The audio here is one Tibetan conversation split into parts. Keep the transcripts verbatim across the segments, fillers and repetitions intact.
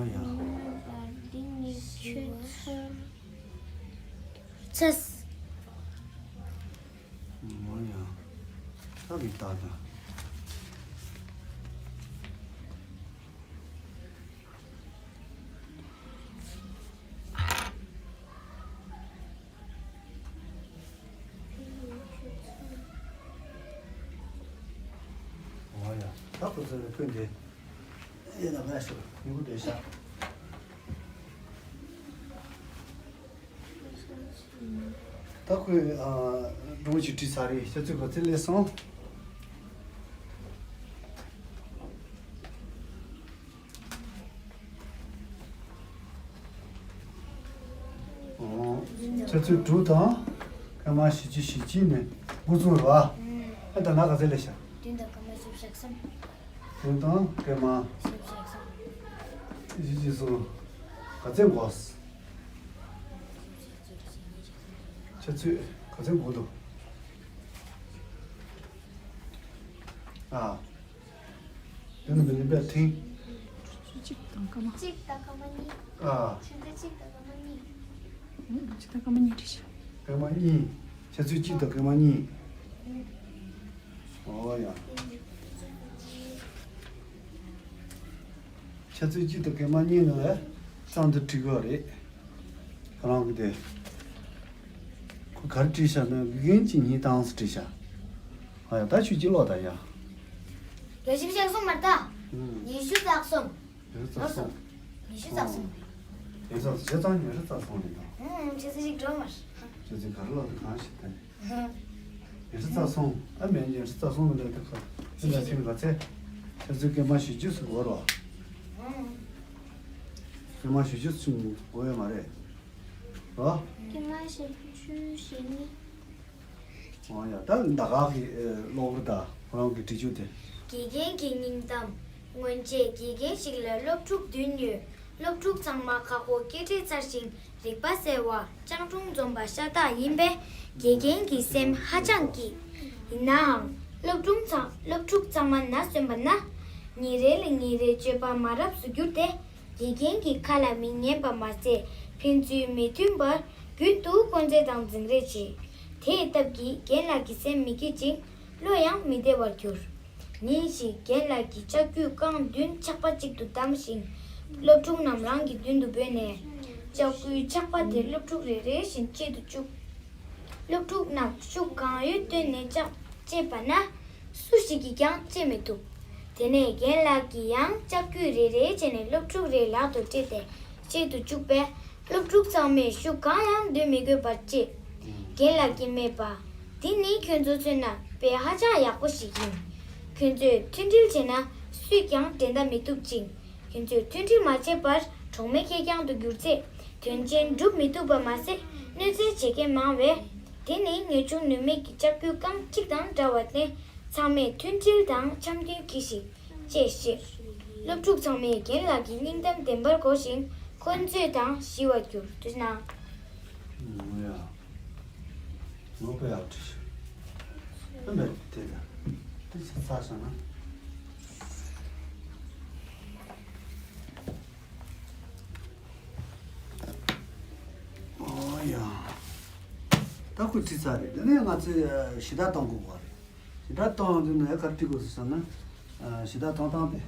ཡ། ཚེས། མོ་ཡ། ད་གི་ད་ད། ཨོ་ཡ། ད་ཁོ་ཚོ་ལ་ཕུད་འདི། ཡེ་ན་མ་ཤོ་ཡུ་གུ་དེ་ཤ། ད་ཁོས་ཨ་སྒྲུང་ཞིག་བྲིས་ཚར་རེད། ཤ་ཚུལ་ག་ཚོད་སླེབས་སོང་། ཨོ། ཆུ་ཚོད་དྲུག་དང་། སྐར་མ་བཞི་བཅུ་ཞེ་གཅིག་ནས་འགོ་བཙུགས་རེད་བ། ཨ་ད་ནང་ག་ཚོད་སླེབས་ཤག་བདུན་དང་སྐར་མ་བཞི་བཅུ་ཞེ་གསུམ། བདུན་དང་སྐར་མ་བཞི་བཅུ་ཞེ་གསུམ། བཞི་བཅུ་ཞེ་གསུམ། ག་ཚོད་འགོར། ཆུ་ཚོད་ག་ཚོད་འགོར་འདུག་ཨ། དེ་ནི་མི་ལེན་པའི་ཐེངས། གཅིག་དང་སྐར་མ། གཅིག་དང་སྐར་མ་གཉིས། ཨ། ཆུ་ཚོད་གཅིག་དང་སྐར་མ་གཉིས། ཨ། གཅིག་དང་སྐར་མ་གཉིས་བྲིས་ཤག་སྐར་མ་གཉིས། ཆུ་ཚོད་གཅིག་དང་སྐར་མ་གཉིས། ཨོ་ཡ། ཆུ་ཚོད་གཅིག་དང་སྐར་མ་གཉིས་ནང་ལ་གསང་དུ་བྲིས་དགོས་རེད། ཁོ་རང་གིས་དེ། ཁོ་ག་རེ་བྲིས་ཤག་ན་དགེ་རྒན་གྱིས་ཉིན་དང་སུ་བྲིས་ཤག་ཨ་ཡ། ད་ཆུ་གཅིག་ལོག་ད་ཡ། བརྒྱད་ཅུ་ཞེ་གསུམ་མ་རེད་ད། ཨུམ། ཉི་ཤུ་རྩ་གསུམ། ཉི་ཤུ་རྩ་གསུམ། ཉི་ཤུ་རྩ་གསུམ། ཨོ། ཉི་ཤུ་རྩ་གསུམ། ཨུམ། ཆུ་ཚོད་གཅིག་འགྲོ་མ། ཆུ་ཚོད་ག་རེ་ལོག་ད་གང་ཞིག་ད། ཨུམ། ཉི་ཤུ་རྩ་གསུམ། ཨ་མེད། ཉི་ཤུ་རྩ་གསུམ་མ་རེད་ད་ཁ། ཨ་ད་ཁྱེད་ག་ཚད། ཆུ་ཚོད་སྐར་མ་བཞི་བཅུ་ཟེར་གོ་རོ། ཨུམ། སྐར་མ་བཞི་བཅུ་ཟེར་གོ་ཡ་མ་རེད། ཨོ། སྐར་མ་བཞི་བཅུ་ཞེ་གཉིས། ཨོ་ཡ། ད་ད་ག་གི་ཨེ་གློག་ར་ད་ཁོ་རང་གི་བྲིས་རྒྱུ་དེ། དགེ་རྒན་གྱི་སྙིང་གཏམ། སྔོན་ཆད་དགེ་རྒན་ཞིག་ལ་སློབ་ཕྲུག་བདུན་ཡོད། སློབ་ཕྲུག་ཚང་མ་ཁག་པོ་སྐད་འདྲེན་ཚར་ཞིང་རིག་པ་གསལ་བ། སྤྱང་གྲུང་འཛོམས་པ་ཤ་སྟག་ཡིན་པས་དགེ་རྒན་གྱི་སེམས་ཧ་ཅང་སྐྱིད། ཡིན་ནའང་སློབ་ཕྲུག་ཚང་སློབ་ཕྲུག་ཚང་མ་ནར་སོན་པ་ན། ཉིན་རེ་ལས་ཉིན་རེ་སྤྱོད་པ་མ་རབས་སུ་གྱུར་ཏེ། དགེ་རྒན་གྱི་ཁ་ལ་མི་ཉན་པ་མ་ཟད། ཕན་ཚུན་མི་མཐུན་པར་རྒྱུན་དུ་སྐོར་ར་དང་འཛིང་རེས་བྱེད། དེའི་སྟབས་ཀྱིས་རྒན་ལགས་ཀྱི་སེམས་མི་སྐྱིད་ཅིང་བློ་ཡང་མི་བདེ་བར་གྱུར། ཉིན་ཞིག་རྒན་ལགས་ཀྱིས་ལྕགས་ཀྱུས་རྐང་བདུན་ཆག་པ་གཅིག་ཏུ་བསྡམས་ཤིང་། སློབ་ཕྲུག་རྣམས་རང་གི་མདུན་དུ་བོས་ནས། ལྕགས་ཀྱུའི་ཆག་པ་དེ་སློབ་ཕྲུག་རེ་རེ་བཞིན་དཔྱད་དུ་བཅུག་སློབ་ཕྲུག་རྣམས་ཤུགས་གང་ཡོད་བཏོན་ནས་ལྕགས་བཅད་པ་ན། སུ་ཞིག་གིས་ཀྱང་བཅད་མི་ཐུབ། དེ་ནས་རྒན་ལགས་ཀྱིས་ཡང་ལྕགས་ཀྱུ་རེ་རེ་བྱས་ནས་སློབ་ཕྲུག་རེའི་ལག་ཏུ་སྤྲད་དེ་དཔྱད་དུ་བཅུག་པས། སློབ་ཕྲུག་ཚང་མས་ཤུགས་གང་ཡང་འདོན་མི་དགོས་པར་བཅད། རྒན་ལགས་ཀྱིས་སྨྲས་པ། འདི་ནི་ཁྱོད་ཚོ་མཚོན་ན་དཔེ་ཧ་ཅང་ཡག་པོ་ཞིག་ཡིན། ཁྱོད་ཚོས་མཐུན་སྒྲིལ་བྱས་ན་སུས་ཀྱང་འགྲན་ཟླ་མི་ཐུབ་ཅིང་། ཁྱོད་ཚོས་མཐུན་སྒྲིལ་མ་བྱས་པར་གྲོགས་མེད་ཁེར་རྐྱང་དུ་གྱུར་ཚེ། དོན་ཆེན་སྒྲུབ་མི་ཐུབ་པ་མ་ཟད། གནོད་འཚེ་བྱེད་མཁན་མང་བས། དེ་ནི་ངེས་འབྱུང་ནུས་མེད་ཀྱི་ལྕགས་ཀྱུ་རྐང་གཅིག་དང་འདྲ་བར་བརྟེན། ཚང་མས་མཐུན་སྒྲིལ་དང་འཆམ་མཐུན་གྱིས་ཤིག་ཅེས་བཤད། སློབ་ཕྲུག་ཚང་མས་རྒན་ལགས་ཀྱི་སྙིང་གཏམ་བདེན་པར་གོ་ཞིང་ཁོ་ཚོས་དང་ཞི་བར་གྱུར། དུས་ན། ཨུམ། ཡ། ངོ་དཔེ་ཡག་བྲིས་ཤག་ཨ་མེད་དེ་དང་། དེ་ཆ་ཚ་སོང་ན། ཨོ་ཡ། ད་ཁོས་བྲིས་ཚར་རེད། དེ་ནས་ང་ཚོས་ཞི་དྲག་གཏོང་དགོས་པ་རེད། ཞི་དྲག་གཏོང་དུས་ནས་ག་རེ་བྲིས་དགོས་ཟེར་ན། ཞི་དྲག་གཏོང་སྟངས་དེ།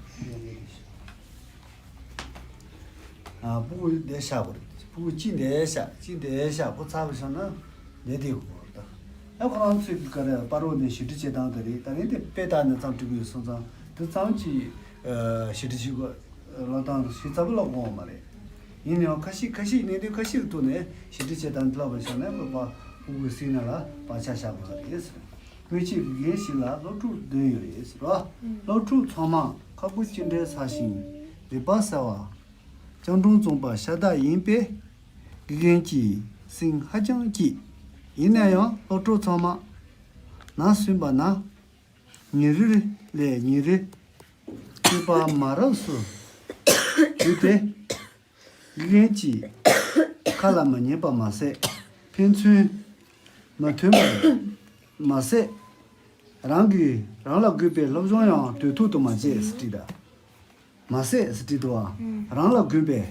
ཨ། ཕྲུ་གུ་འདི་བཞག་དགོས་རེད། ཕྲུ་གུ་གཅིག་འདི་བཞག་གཅིག་འདི་བཞག་ཕྲུ་གུ་ཚར་བ་བཞག་ན་འདི་དེ་དགོས་རེད་ད། ཨ་ཁོ་རང་ཚོས་ག་རེ་པར་རོ་ནས་ཞི་འགྲིག་བྱེད་སྟངས་དེ་རེད། ད་རིང་དེ་དཔེ་ལྟ་ནས་ཙམ་བྲིས་དགོས་སོང་ཙང་དེ་ཙམ་གྱིས་ཞི་འགྲིག་བྱེད་དགོས། ལབ་སྟངས་ཞིབ་ཚགས་པོ་ལབ་དགོས་པ་མ་རེད། ཡིན་ནའང་ཁ་ཤས་ཁ་ཤས་གནད་དོན་ཁ་ཤས་ཀྱི་ཐོག་ནས་ཞི་འགྲིག་བྱེད་སྟངས་འདི་ལབ་པ་བཞག་ན་ཁོ་པ་ཕྲུ་གུ་ཟིན་ན་ལ་བག་ཆགས་བཞག་དགོས་རེད་ཟེར། སྔོན་ཆད་དགེ་རྒན་ཞིག་ལ་སློབ་ཕྲུག་བདུན་ཡོད་རེད་ཟེར་བ། སློབ་ཕྲུག་ཚང་མ་ཁག་པོ་གཅིག་འདྲ་ཟ་ཞིང་རིག་པ་གསལ་བ། སྤྱང་གྲུང་འཛོམས་པ་ཤ་སྟག་ཡིན་པས་དགེ་རྒན་གྱི་སེམས་ཧ་ཅང་སྐྱིད། ཡིན་ན་ཡང་སློབ་ཕྲུག་ཚང་མ་ནར་སོན་པ་ན་ཉིན་རེ་ལས་ཉིན་རེ་སྤྱོད་པ་མ་རབས་སུ་གྱུར་ཏེ། དགེ་རྒན་གྱི་ཁ་ལ་མ་ཉན་པ་མ་ཟད། ཕན་ཚུན་མ་མཐུན་པ་མ་ཟད། རང་གིས་རང་ལ་དགོས་པའི་སློབ་སྦྱོང་ཡང་དུས་ཐོག་ཏུ་མ་བྱས་ཟེར་བྲིས་གདའ། མ་ཟད་ཟེར་བྲིས་འདུག་ཨ། ཨུམ། རང་ལ་དགོས་པའི།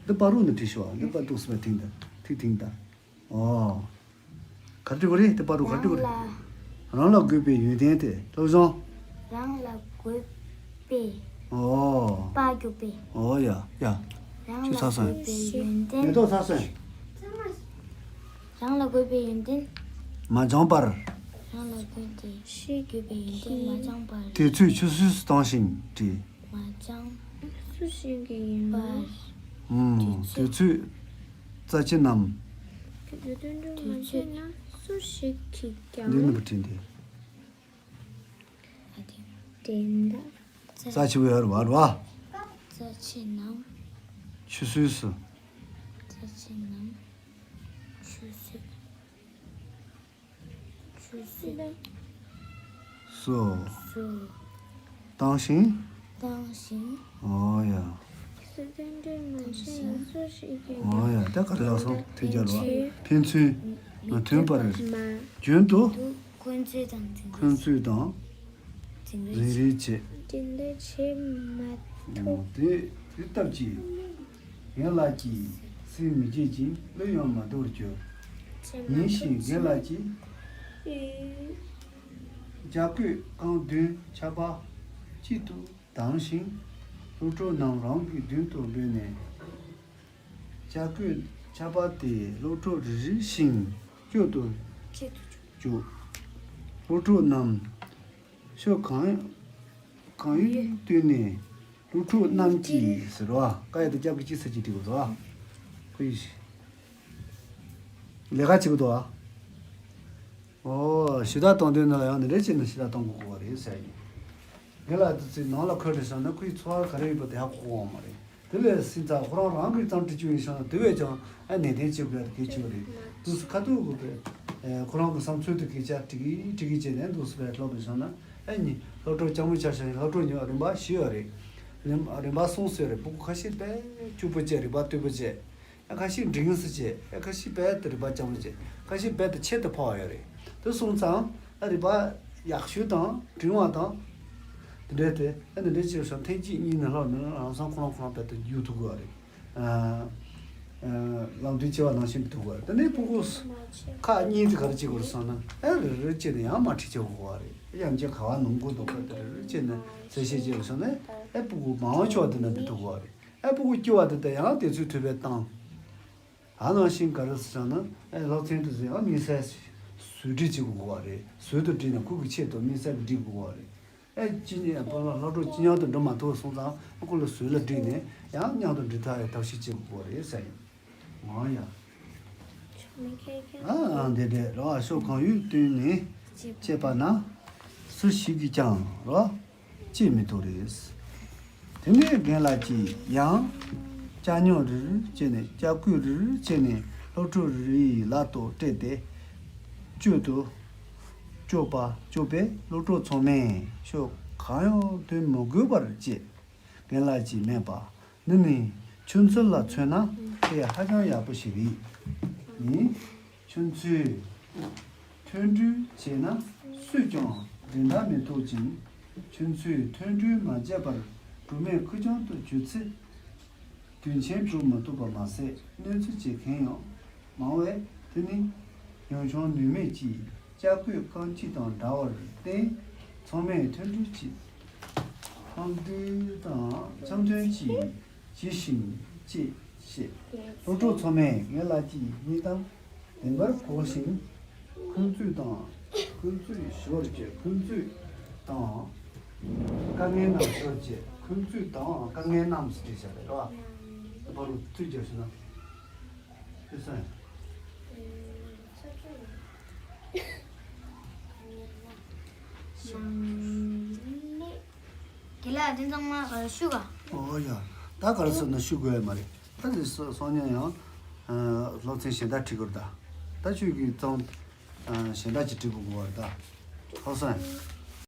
འདི་པ་རུ་ནི་བྲིས་ཤོག་འདི་པ་འདུག་སེ་བ་ཐིང་ད། ཐིག་ཐིང་ད། ཨོ། ག་རེ་བྲིས་པ་རེད། འདི་པ་རུ་ག་རེ་བྲིས་པ་རེད། རང་ལ། རང་ལ་དགོས་པའི་ཡོན་ཏན་དེ་སློབ་སྦྱོང་། རང་ལ་དགོས་པའི། ཨོ། པ་དགོས་པའི། ཨོ་ཡ་ཡ། རང་ལ་ཆུ་ཚ་སོན། དགོས་པའི་ཡོན་ཏན། མེ་ཏོག་ཚ་སོན། རང་ལ་དགོས་པའི་ཡོན་ཏན། མ་སྦྱངས་པར། རང་ལ་དགོས་ཏེ་ཤེས་དགོས་པའི་ཡོན་ཏན་མ་སྦྱངས་པར། དུས་ཚོད་ཆུད་ཟོས་སུ་བཏང་ཞིང་བྲིས། མ་སྦྱངས། སུ་ཞིག་གིས་ཡང་པར། ཨུམ། དུས་ཚོད། རྩ་ཆེ་རྣམས། དུས་ཚོད་མ་ཆེ་ན་སུ་ཞིག་གིས་ཀྱང་། འདི་ནི་བུ་ཁྲིད་འདི། ཨ་དེ། དེ་འདྲ། རྩ་ཆེ་བའི་ཨ་རུ་བ་རུ་བ། རྩ་ཆེ་རྣམས། ཆུད་ཟོས་སུ། རྩ་ཆེ་རྣམས། ཆུད་ཟོས། ཆུད་ཟོས། སོ། སོ། བཏང་ཞིང་། བཏང་ཞིང་། ཨོ་ཡ། སུ་དེ་འདྲའི་མ་བྱས་ན་སུ་ཞིག་གིས། ཨོ་ཡ། ད་ག་རེ་ལབ་སོང་དེ་རྒྱ་རུ་བ། ཕན་ཚུན་མི་མཐུན་པར། མ། རྒྱུན་དུ། དུ་འཁོན་རྩོད་དང་འཛིང་རེས། འཁོན་རྩོད་དང་འཛིང་རེས་བྱེད། འཛིང་རེས་བྱེད་མ་ཐུབ། དེ་དེ་སྟབས་ཀྱིས། རྒན་ལགས་ཀྱིས་སེམས་མི་བསྐྱེད་ཅིང་བློས་ཡང་མ་བཏང་བར་གྱུར། ཉིན་ཞིག་རྒན་ལགས་ཀྱིས་ལྕགས་སྐུད་རྐང་བདུན་ཆར་པ་གཅིག་ཏུ་བསྡམས་ཤིང་སློབ་གྲོགས་རྣམས་རང་གི་མདུན་དུ་འབོད་ནས། ལྕགས་སྐུད་ཆར་པ་དེ་སློབ་གྲོགས་རེ་རེ་བཞིན་སྐྱོར་དུ་བཅུག་སློབ་གྲོགས་རྣམས། ཕྱོགས་གང་གང་ཡིན་བསྟུན་ནས་སློབ་ཕྲུག་རྣམས་ཀྱིས་ཟེར་བ། ཀ་ཡ་དང་སྐྱབས་ཀྱི་ཅི་ཟེར་གྱི་འགྲིག་གོ་ཟེར་བ། ཁོ་ཡིས་ལས་ཀ་བྱེད་གི་འདུག་ཨ། ཨོ། ཞུ་དག་གཏོང་དུས་ནང་ལ་ཡང་འདི་འདྲ་བྱས་ནས་ཞུ་དག་གཏོང་དགོས་ཀྱི་རེད་ཟེར་ཡིན། འདི་ལ་དུ་ཚོས་ནང་ལ་འཁོད་དུ་སོང་ན་ཁོའི་འཚོ་བ་ག་རེ་ཡོད་པ་དེ་ཧ་གོ་གི་ཡོད་མ་རེད། དེ་ལས་སྲིད་ཚ་ཁོ་རང་རང་གིས་བརྩམས་བྲིས་བཅུག་ཡིན་ཤང་དེ་བས་ཀྱང་ཨ་ནན་ཏན་བྱེད་དགོས་ཡ་དེ་གལ་ཆེ་བ་རེད། དུས་སུ་ཁ་ཐུག་གི་དེ་ཁོ་རང་གི་བསམ་ཚུལ་དེ་སྐད་ཆ་དྲི་གི་དྲི་གི་བྱས་ནས་དུས་སུ་བས་སློབ་པའི་ཤང་ན་ཨ་ནི་སློབ་གྲོགས་ལྕགས་མོ་ཆ་ཤང་སློབ་གྲོགས་ཉོ་རིམ་པ་བཞི་ཡོད་རེད། རིམ་རིམ་པ་གསུམ་སོད་རེད། སྤུ་གུ་ཁ་ཤས་དཔེ་སྐྱུག་པོ་བྱས་རིག་པ་རྟུལ་པོ་བྱས། ཨ་ཁ་ཤས་འབྲིང་སུ་བྱས། ཨ་ཁ་ཤས་དཔེ་དེ་རིག་པ་ལྕགས་མོ་བྱས། ཁ་ཤས་དཔེ་དེ་ཆེད་དུ་འཕགས་པ་ཡོད་རེད། དེ་སོང་ཙང་ཨ་རིག་པ་ཡག་ཤོས་དང་འབྲིང་བ་དང་། དེ་འདྲའི་དེ་ཨ་ནི་འདྲའི་ཅིག་སོང་ཐེངས་གཅིག་གཉིས་ནས་ལྷག་ནས་རང་སང་ཁོ་རང་ཁོ་རང་དཔེ་དེ་རྒྱུག་ཐུབ་དགོས་པ་རེད། ཨ་ཨ་ལམ་སྟོན་བྱེད་པ་ནང་བཞིན་ཐུབ་དགོས་པ་རེད། དེ་ནས་སྤུ་གུ་ཁག་གཉིས་དེ་ག་རེ་བྱེད་དགོས་རེད་སོང་ན་ཨ་རེ་རེ་བྱས་ནས་ཡང་མར་ཁྲིད་བྱེད་དགོས་པ་རེད། ཡང་ཅིག་ག་བ་ནང་དགོས་འདུག་པ་དེ་རེ་རེ་བྱས་ནས་གསལ་བཤད་བྱེད་དགོས་སོང་ན་ཨ་སྤུ་གུ་མང་བ་ཆོག་དེ་ན་འདི་ཐུབ་དགོས་པ་རེད། ཨ་སྤུ་གུ་སྐྱོ་བ་དེ་དང་ཡང་དེ་ཚོའི་ཐུབ་པའི་བཏང་། ཨ་ནང་བཞིན་ག་རེ་ཟེར་ན་ཨེ་སློབ་ཚན་དུ་ཟེར་ཡང་དམིགས་བསལ་བཟོ་སྒྲིག་བྱེད་དགོས་པ་རེད། བཟོ་དུ་བསྒྲིགས་ནས་ཁུར་གི་ཆེད་དུ་དམིགས་བསལ་གྱི་སྒྲིག་དགོས་པ་རེད། ཨེ་ཅི་ནས་པ་ལ་སློབ་གྲོགས་ཅི་མཉམ་དུ་འགྲོ་མ་ཐུབ་སོང་ཙང་ཁོ་ལ་བཟོ་ལ་བསྒྲིགས་ནས་ཡང་མཉམ་དུ་འགྲིག་ཐབས་ཡ་ཐབས་ཤེས་བྱེད་དགོས་པ་རེད་ཟེར་ཡིན། ང་ཡ། ཨ་ཨ་འདི་འདྲས་ར་བ་ཕྱོགས་གང་ཡོད་བསྟུན་ནས་བྱས་པ་ན་སུ་ཞིག་གིས་ཀྱང་ར་བ། ཅེས་མི་ཐུབ་རེད། དེ་ནས་རྒན་ལགས་ཀྱིས་ཡང་ལྕགས་སྨྱུག་རིལ་རིལ་བྱས་ནས་ལྕགས་སྐུད་རིལ་རིལ་བྱས་ནས་སློབ་ཕྲུག་རེ་རེའི་ལག་ཏུ་སྤྲད་དེ། གཅོད་དུ་གཅོད་པ་གཅོད་པས་སློབ་ཕྲུག་ཚང་མས་ཤོག་གང་ཡང་སྟོན་མི་དགོས་པར་བྱས། རྒན་ལགས་ཀྱིས་སྨྲས་པ། འདི་ནི་ཁྱོད་ཚོ་ལ་མཚོན་ན་དེ་ཧ་ཅང་ཡག་པོ་ཞིག་རེད། ཡིན། ཁྱོད་ཚོས་མཐུན་སྒྲིལ་བྱས་ན་སུས་ཀྱང་འགྲན་ཟླ་མི་ཐུབ་ཅིང་། ཁྱོད་ཚོས་མཐུན་སྒྲིལ་མ་བྱས་པར་སྒྲོལ་མས་ཁེར་རྐྱང་དུ་གྱུར་ཚེ། དོན་ཆེན་སྒྲུབ་མི་ཐུབ་པ་མ་ཟད་གནོད་འཚེ་བྱེད་མཁན་ཡང་མང་བས། དེ་ནི་ཡང་བྱུང་ནུས་མེད་ཀྱི་ལྕགས་སྐུད་རྐང་གཅིག་དང་འདྲ་བར་བརྟེན། ཚང་མས་མཐུན་སྒྲིལ་གྱིས་འཆམ་མཐུན་དང་འཆམ་མཐུན་གྱིས་ཇི་བཞིན་ཅེས་བཤད། སློབ་ཕྲུག་ཚང་མས་རྒན་ལགས་ཀྱི་སྙིང་གཏམ་བདེན་པར་གོ་ཞིང་། འཁོན་རྩོད་དང་འཁོན་རྩོད་ཞོར་གྱི་འཁོན་རྩོད་དང་དཀའ་ངལ་རྣམས་ཞོར་གྱི་འཁོན་རྩོད་དང་དཀའ་ངལ་རྣམས་སུ་བྲིས་བཞག་པ་རེད་བ། ད་བར་དུ་ཚུལ་རྒྱག་ཞུ་ན། ཕུན་སུམ། དེ་ལ་དེ་ཚང་མ་ཞུ་ག་ཨོ་ཡ། ད་ག་རེ་ཟེར་ན་ཞུ་དགོས་ཡ་མ་རེད། ད་དེ་སོ་སོ་ཉན་ཡང་སློབ་ཚན་གཞན་དག་ཁྲིད་དགོས་རེད་ད། ད་ཁྱོད་ཀྱིས་ཚང་གཞན་དག་ཅིག་ཁྲིད་དགོས་དགོས་པ་རེད་ད། ཧོ་སོན།